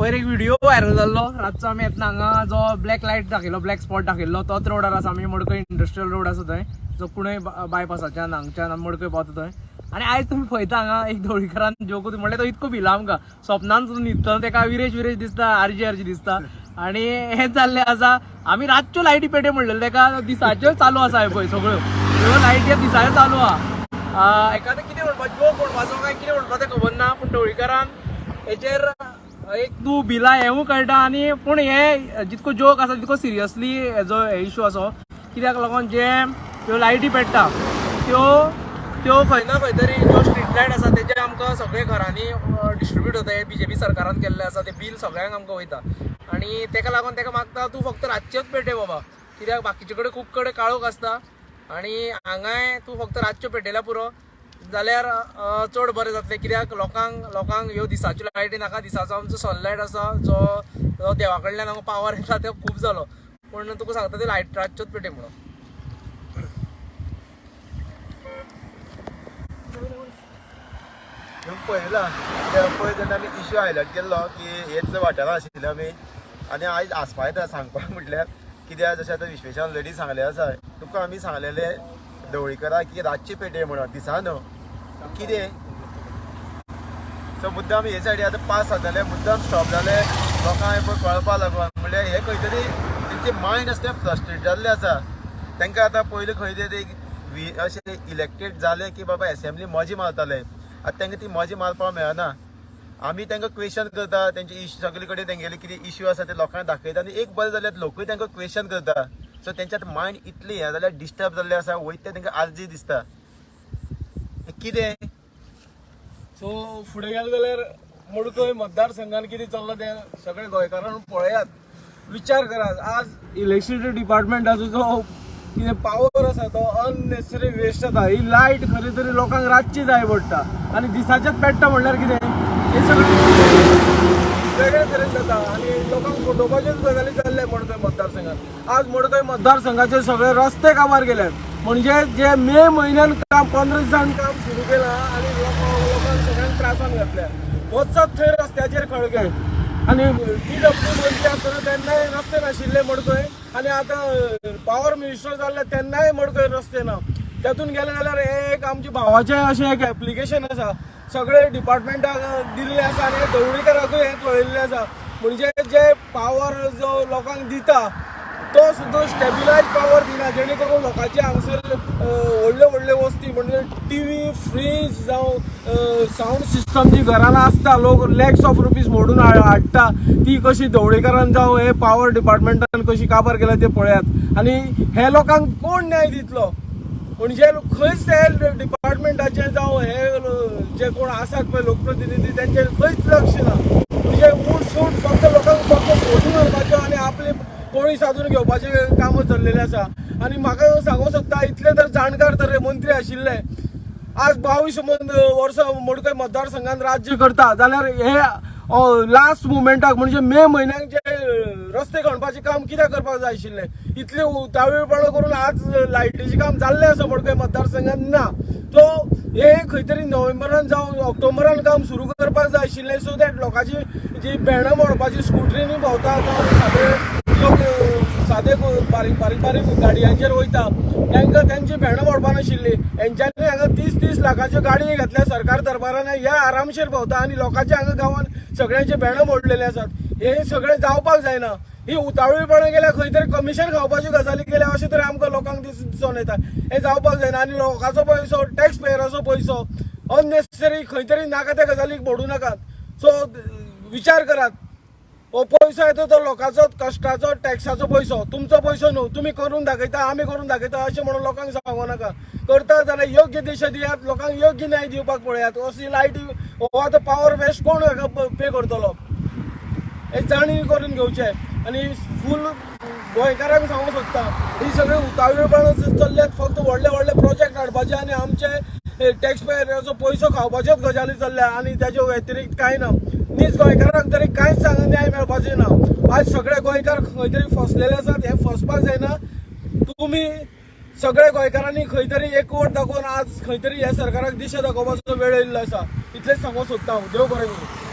पयर एक video viral जाल्लो. रातचो आमी येतना हांगा जो ब्लॅक लायट दाखयलो, ब्लॅक स्पॉट दाखयल्लो, तोच रोडार आसा आमी. मडकय इंडस्ट्रियल रोड आसा थंय, जो कुणय बायपासाच्यान हांगच्यान आमी मडकय पावता थंय. आनी आयज तुमी पळयता हांगा एक ढवळीकरान जोक म्हणल्यार तो इतको भिला आमकां, स्वप्नान सुद्दां न्हिदतना तेका विरेश विरेश दिसता, आरजी आरजी दिसता. आनी हें जाल्लें आसा, आमी रातच्यो लायटी पेटे म्हणलेले तेका, दिसाच्यो चालू आसा. हे पळय सगळ्यो ह्यो लायटी दिसाच्यो चालू आहा. एकादें कितें म्हणपा, जोक म्हणपाचो काय कितें म्हणपा तें खबर ना, पूण ढवळीकरान हेचेर एक तूं भिला हेंवूय कळटा. आनी पूण हे जितको जोक आसा तितको सिरियसली हेजो इशू आसा, कित्याक लागून जे ह्यो लायटी पेट्टा त्यो त्यो खंय ना खंय तरी ज्यो स्ट्रीट लायट आसा तेजे आमकां सगळे घरांनी डिस्ट्रिब्यूट जाता. हे बीजेपी सरकारान केल्लें आसा, तें बील सगळ्यांक आमकां वयता. आनी तेका लागून तेका मागता तूं फक्त रातचेच पेटय बाबा, कित्याक बाकीचे कडेन खूब कडेन काळोख आसता आनी हांगाय तूं फक्त रातच्यो पेटयल्यार पुरो जाल्यार चड बरें जातलें. कित्याक लोकांक लोकांक ह्यो दिसाच्यो लायटी नाका. दिसाचो आमचो सनलायट आसा, जो जो देवा कडल्यान आमकां पावर येता तो खूब जालो, पूण तुका सांगता ते लायट रातच्योच पेटय म्हणून. पळयलां कित्याक पयर जेन्ना आमी इश्यू हायलायट केल्लो की हेच वाठारांत आशिल्ले आमी, आनी आयज आसपा येता सांगपाक म्हटल्यार कित्याक जशें आतां विश्वेशान ऑलरेडी सांगलें आसा तुका, आमी सांगलेलें ढवळीकराक की रातची पेटय म्हणून, दिसा न्हू. कितें सो मुद्दाम हे सायडी आतां पास जाताले, मुद्दाम स्टॉप जाले लोकांक पळय कळपा लागून. म्हणल्यार हे खंय तरी तेंचे मायंड आसा तें फ्रस्ट्रेट जाल्लें आसा. तांकां आतां पयलीं खंय तरी अशें इलेक्टेड जाले की बाबा एसेंब्ली मजी मारताले, आतां तांकां ती मजी मारपाक मेळना. आमी तांकां क्वेश्चन करता, तेंचे इश्यू सगळे कडेन तेंगेले कितें इश्यू आसा ते लोकांक दाखयता आनी एक बरें जाल्यार लोकूय तांकां क्वेश्चन करता. सो तेंच्या आतां मायंड इतलें हें जाल्यार डिस्टर्ब जाल्लें आसा, वयता ते तांकां आर्जी दिसता कितें. सो फुडें गेले जाल्यार मडकय मतदारसंघान कितें चल्लां तें सगळे गोंयकारान पळयात, विचार करात. आज इलेक्ट्रिसिटी डिपार्टमेंटाचो जो कितें पावर आसा तो अननेसेसरी वेस्ट जाता. ही लायट खरें तरी लोकांक रातची जाय पडटा आनी दिसाचेच पेट्टा म्हणल्यार कितें, हें सगळें वेगळे तरेन जाता आनी लोकांक फटोवपाच्योच गजाली जाल्ले मडकय मतदारसंघात. आज मडकय मतदारसंघाचे सगळे रस्ते काबार गेल्यात, म्हणजे जे मे म्हयन्यान काम 15 दिसान काम सुरू केलां आनी लोकांक सगळ्यांक त्रासान घातल्या. वचत थंय रस्त्याचेर खळगे, आनी पीडब्ल्यू मंत्री आसतना तेन्नाय रस्ते नाशिल्ले मडकय, आनी आतां पावर मिनिस्टर जाल्ले तेन्नाय मडकय रस्ते ना. तातूंत गेले जाल्यार एक आमच्या भावाचें अशें एक एप्लिकेशन आसा, सगळे डिपार्टमेंटाक दिल्लें आसा आनी ढवळीकराकूय हें कळयल्लें आसा. म्हणजे जे पावर जो लोकांक दिता तो सुद्दां स्टेबिलायज पावर दिना, जेणे करून लोकांचे हांगसर व्हडल्यो व्हडल्यो वस्ती म्हणजे टीव्ही, फ्रीज जावं सावंड सिस्टम जी घरान आसता, लोक लॅक्स ऑफ रुपीज मोडून हाडटा, ती कशी ढवळीकरान जावं हे पावर डिपार्टमेंटान कशी काबार केल्या ते पळयात. आनी हे लोकांक कोण न्याय दितलो? म्हणजे खंयच ते डिपार्टमेंटाचे जावं हे जे कोण आसात पळय लोकप्रतिनिधी तेंचेर खंयच लक्ष ना. म्हणजे उठ सूट फक्त लोकांक फक्त फोटो मारपाच्यो आनी आपली कोळी साधून घेवपाचे कामां चल्लेले आसा. आनी म्हाका सांगूंक सोदता, इतले तर जाणकार तर मंत्री आशिल्ले, आज 22 वर्सां मडकय मतदारसंघान राज्य करता जाल्यार हे लास्ट मुमेंटाक म्हणजे मे म्हयन्याक जे रस्ते खणपाचें काम कित्याक करपाक जाय आशिल्लें? इतले उतावीळपणां करून आज लायटीचें काम जाल्लें आसा मडकय मतदारसंघात ना. तो हे खंय तरी नोव्हेंबरान जावं ऑक्टोबरान काम सुरू करपाक जाय आशिल्लें, सो that लोकांची जी भेंडां मोडपाची स्कुटरींनी भोंवता जावं सादे लोक सादे बारीक बारीक बारीक गाडयांचेर वयता तांकां तेंची भेंडां मोडपा नाशिल्ली. हेंच्यांनी हांगा 30-30 लाखाच्यो गाडयो घेतल्या सरकार दरबारान, हे आरामशीर भोंवता आनी लोकांचे हांगा गांवान सगळ्यांचे भेंडां मोडलेले आसात. हे सगळें जावपाक जायना. ही उतावीळपणां केल्या, खंय तरी कमिशन खावपाच्यो गजाली केल्या अशें तरी आमकां लोकांक दिसून येता. हें जावपाक जायना. आनी लोकांचो पयसो, टॅक्स पेयराचो पयसो अननेसेसरी खंय तरी नाका त्या गजालीक मोडूं नाकात. सो विचार करात, हो पयसो येता तो लोकांचो कश्टाचो टॅक्साचो पयसो, तुमचो पयसो न्हू. तुमी करून दाखयता, आमी करून दाखयता अशें म्हणून लोकांक सांगू नाका. करता जाल्यार योग्य दिशा दियात, लोकांक योग्य न्याय दिवपाक पळयात. असली लायटी हो आतां पावर वेस्ट कोण हाका पे करतलो हे जाणीव करून घेवचें. आनी फूल गोंयकारांक सांगूंक सोदता, ही सगळीं उतावीळपणां चल्ल्यात फक्त व्हडले व्हडले प्रोजेक्ट हाडपाचे आनी आमचे टॅक्स पेयराचो पयसो खावपाच्योच गजाली चल्ल्या आनी ताचे व्यतिरिक्त कांय ना. नीज गोंयकारांक तरी कांयच हांगा न्याय मेळपाचें ना. आज सगळे गोंयकार खंय तरी फसलेले आसात, हे फसपाक जायना. तुमी सगळे गोंयकारांनी खंय तरी एकवट दाखोवन आज खंय तरी ह्या सरकाराक दिशा दाखोवपाचो वेळ येयल्लो आसा, इतलेंच सांगूंक सोदता हांव. देव बरें करूं.